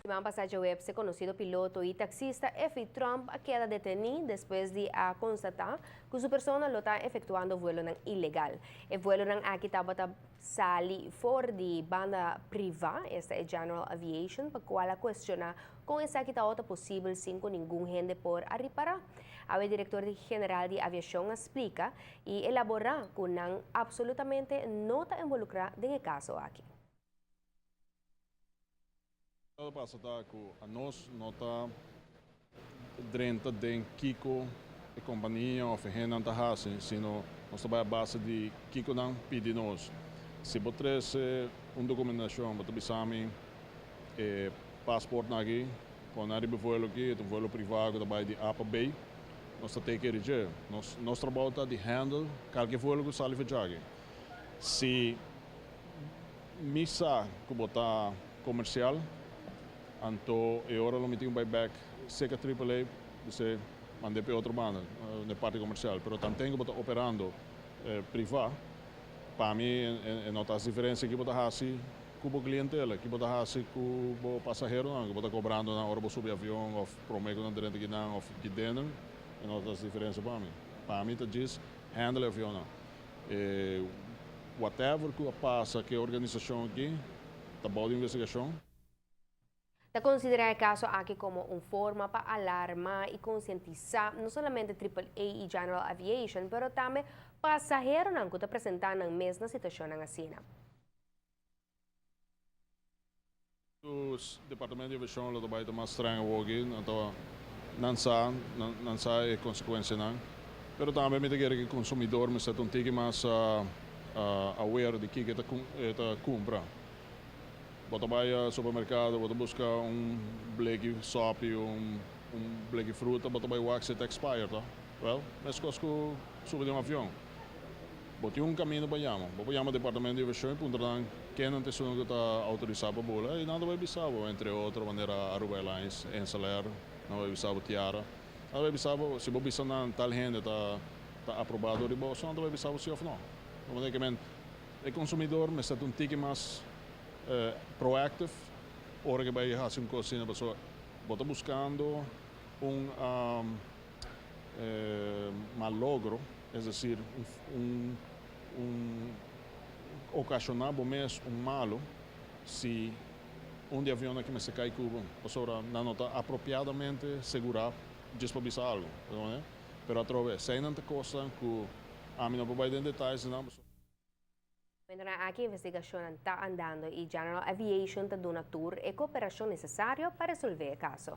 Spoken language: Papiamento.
Siman pasa djaweps e konosido piloto i taksista Effie Tromp a keda detení despues di a konstatá ku su persona lo ta efektuando vuelonan ilegal. E vuelonan aki tabata sali for di banda privá, esta e General Aviation, pa kual a kuestioná kon esaki tabata posibel sin ku ningun hende por a ripará. Awe direktor di general di aviashon a splika i elaborá ku nan apsolutamente no ta involukrá den e kaso aki. Loke ta pasa ta ku anos no ta drenta den kiko e kompania òf e hendenan ta hasi, sino nos ta bai a base di kiko nan pidi nos. Si bo trese un dokumentashon, bo ta bisa mi e pasportnan aki, pone nan riba e vuelo aki, e ta un vuelo privá ku ta bai di A pa B, nos ta take care di dje. Nos nos trabou ta di handle kalke vuelo ku sali for djaki. Si Mi sa ku bo ta komersial, anto e ora lo mi tin ku bai bèk seka Triple A, bis'é mand'é pa e otro banda, na e parti komersial. Pero tanten ku bo ta operando privá, pa mi e no ta hasi diferensia ki bo ta hasi ku bo klientela, ki bo ta hasi ku bo pasaheronan, ku bo ta kobrando nan ora bo subi avion òf promé ku nan drenta kinan òf kidennan, e no ta hasi diferensia pa mi. Pa mi ta djis handle e avionnan. E whatever ku a pasa ku e organisashon aki ta bou di investigashon. Ta konsiderá e kaso aki komo un forma pa alarmá i konsientisá no solamente Triple A i General Aviation, pero tambe pasaheronan ku ta presentá nan mes na situashonnan asina. Su departamento di aviashon lo ta bai ta mas streng awoki, nan ta nan sa, nan sa e konsekuensianan. Pero tambe mi ta kere ku e konsumidor mester ta un tiki mas aware di kiko e ta kumpra. Bo ta bai supermerkado, bo ta buska un bleki sòpi, un bleki fruta, bo ta bai wak si e ta expired to. Wèl, meskos ku subi den un avion. Bo tin un camino pa yama. Bo por yama departamento di aviacion y puntra nan ken nan ta esun cu ta autorisa pa bula y nan ta bay bisa bo, entre otro manera Aruba Airlines, Insel Air, nan bay bisa bo Tiara. Nan ta bay bisa bo, si bo bisa nan tal hende ta ta aproba dor di boso, nan ta bay bisa bo si of no. Bo manera ke men e consumidor mester ta un tiki mas proactive ora ke bay haci un cos asina pasobra bo ta buscando un mal logro, es decir, un un ocasioná bo mes un malo si un di avionnan aki mester cay cu bo, pasobra nan no ta apropiadamente segurá djis pa bisa algo, pero atrobe eseinan ta cosnan cu ami no por bay den detalles di nan. Momentonan aki investigacionnan ta andando y General Aviation ta duna tur e cooperacion necesario pa resolve e caso.